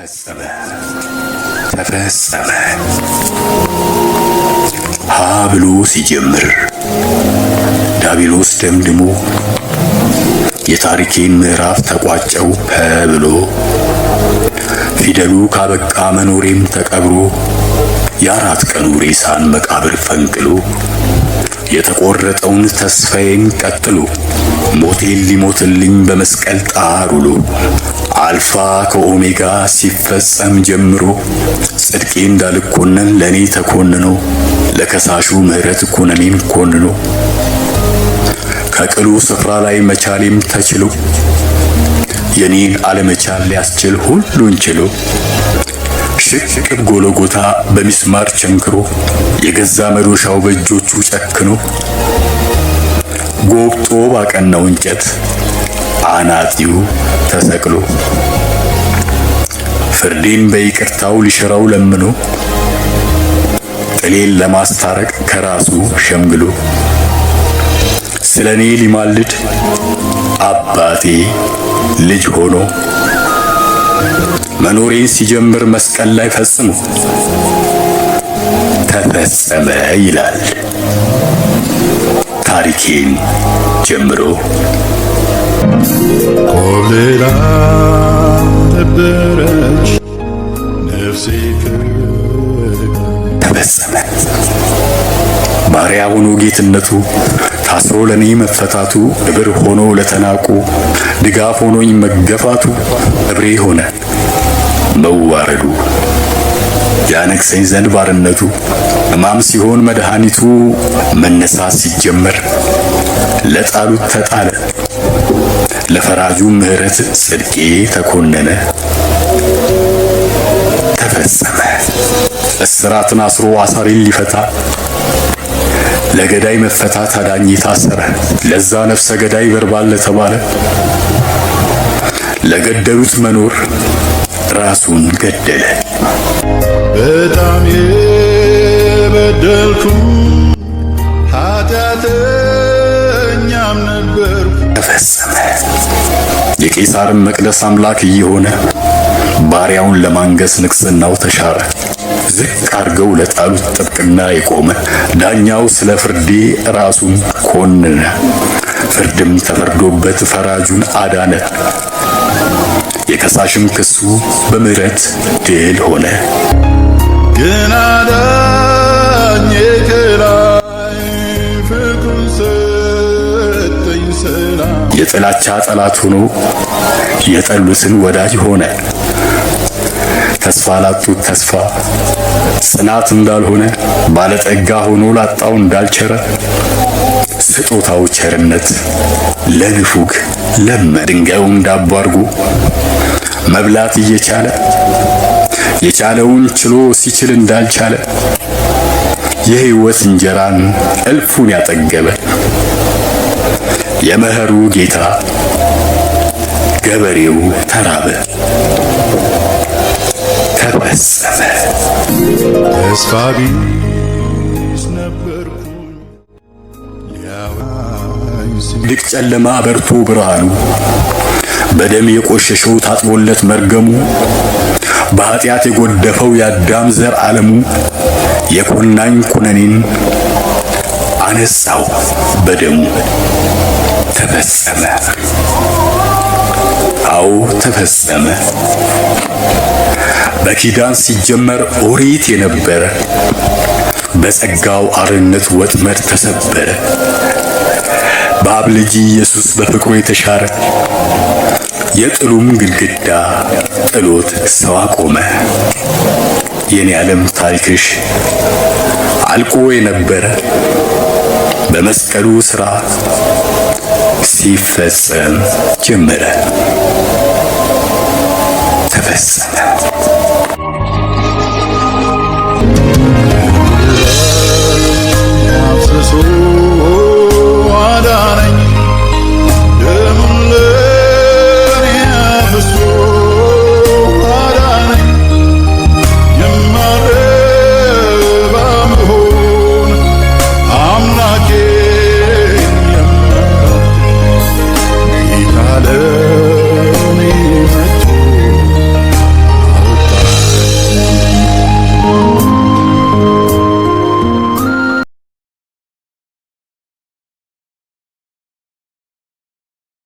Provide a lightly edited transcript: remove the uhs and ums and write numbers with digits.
ተፈጸመ፣ ተፈጸመ። ሀ ብሎ ሲጀምር ዳቢሎስ ደምድሞ የታሪኬን ምዕራፍ ተቋጨው ፐ ብሎ፣ ፊደሉ ካበቃ መኖሬም ተቀብሮ፣ የአራት ቀኑ ሬሳን መቃብር ፈንቅሎ፣ የተቆረጠውን ተስፋዬን ቀጥሎ፣ ሞቴን ሊሞትልኝ በመስቀል ጣር ውሎ፣ አልፋ ከኦሜጋ ሲፈጸም ጀምሮ፣ ጽድቄ እንዳልኮነን ለእኔ ተኮንኖ፣ ለከሳሹ ምሕረት ኩነኔን ኮንኖ፣ ከቅሉ ስፍራ ላይ መቻሌም ተችሎ፣ የኔን አለመቻል ሊያስችል ሁሉን ችሎ፣ ሽቅብ ጎልጎታ በሚስማር ቸንክሮ፣ የገዛ መዶሻው በእጆቹ ጨክኖ፣ ጎብጦ ባቀናው እንጨት አናጢው ተሰቅሎ፣ ፍርዴን በይቅርታው ሊሽረው ለምኖ፣ ጥሌን ለማስታረቅ ከራሱ ሸምግሎ፣ ስለኔ ሊማልድ አባቴ ልጅ ሆኖ፣ መኖሬን ሲጀምር መስቀል ላይ ፈጽሞ ተፈጸመ ይላል ታሪኬን ጀምሮ። ኮብልላ ነበረች ነፍሴ። ተፈጸመ። ባሪያ ሆኖ ጌትነቱ፣ ታስሮ ለኔ መፈታቱ፣ እብር ሆኖ ለተናቁ ድጋፍ ሆኖኝ መገፋቱ፣ እብሬ ሆነ መዋረዱ ያነግሰኝ ዘንድ ባርነቱ፣ ሕማም ሲሆን መድኃኒቱ፣ መነሳት ሲጀመር ለጣሉት ተጣለ፣ ለፈራጁ ምሕረት ጽድቄ ተኮነነ። ተፈጸመ። እስራትን አስሮ አሳሪን ሊፈታ፣ ለገዳይ መፈታት አዳኝ ታሰረ። ለዛ ነፍሰ ገዳይ በርባን ለተባለ፣ ለገደሉት መኖር ራሱን ገደለ። በጣም የበደልኩ ኃጢአተኛም ነበርኩ። ተፈጸመ። የቄሳርን መቅደስ አምላክ እየሆነ ባሪያውን ለማንገስ ንግስናው ተሻረ። ዝቅ አርገው ለጣሉት ጥብቅና የቆመ ዳኛው ስለ ፍርዴ ራሱን ኮንነ። ፍርድም ተፈርዶበት ፈራጁን አዳነ። የከሳሽም ክሱ በምህረት ድል ሆነ። ግን አዳኜ ከላይ ፍቅሩን ሰጠኝ ሰላም። የጥላቻ ጠላት ሆኖ የጠሉትን ወዳጅ ሆነ። ተስፋ ላጡት ተስፋ ጽናት እንዳልሆነ፣ ባለጠጋ ሆኖ ላጣው እንዳልቸረ፣ ስጦታው ቸርነት ለንፉግ ለመ። ድንጋዩን ዳቦ አድርጎ መብላት እየቻለ፣ የቻለውን ችሎ ሲችል እንዳልቻለ፣ የሕይወት እንጀራን እልፉን ያጠገበ የመኸሩ ጌታ ገበሬው ተራበ። ተፈጸመ። ተስፋ ቢስ ነበርኩኝ ሊያወጣኝ ድቅ ጨለማ በርቶ ብርሃኑ፣ በደም የቆሸሸው ታጥቦለት መርገሙ፣ በኃጢአት የጎደፈው የአዳም ዘር ዓለሙ፣ የኮናኝ ኩነኔን አነጻው በደሙ። ተፈጸመ። አዎ ተፈጸመ። በኪዳን ሲጀመር ኦሪት የነበረ፣ በጸጋው አርነት ወጥመድ ተሰበረ። በአብ ልጅ ኢየሱስ በፍቅሩ የተሻረ፣ የጥሉም ግድግዳ ጥሎት ሰው አቆመ። የኔ ዓለም ታሪክሽ አልቆ የነበረ በመስቀሉ ሥራ ሲፈጸም ጀመረ። ተፈጸመ።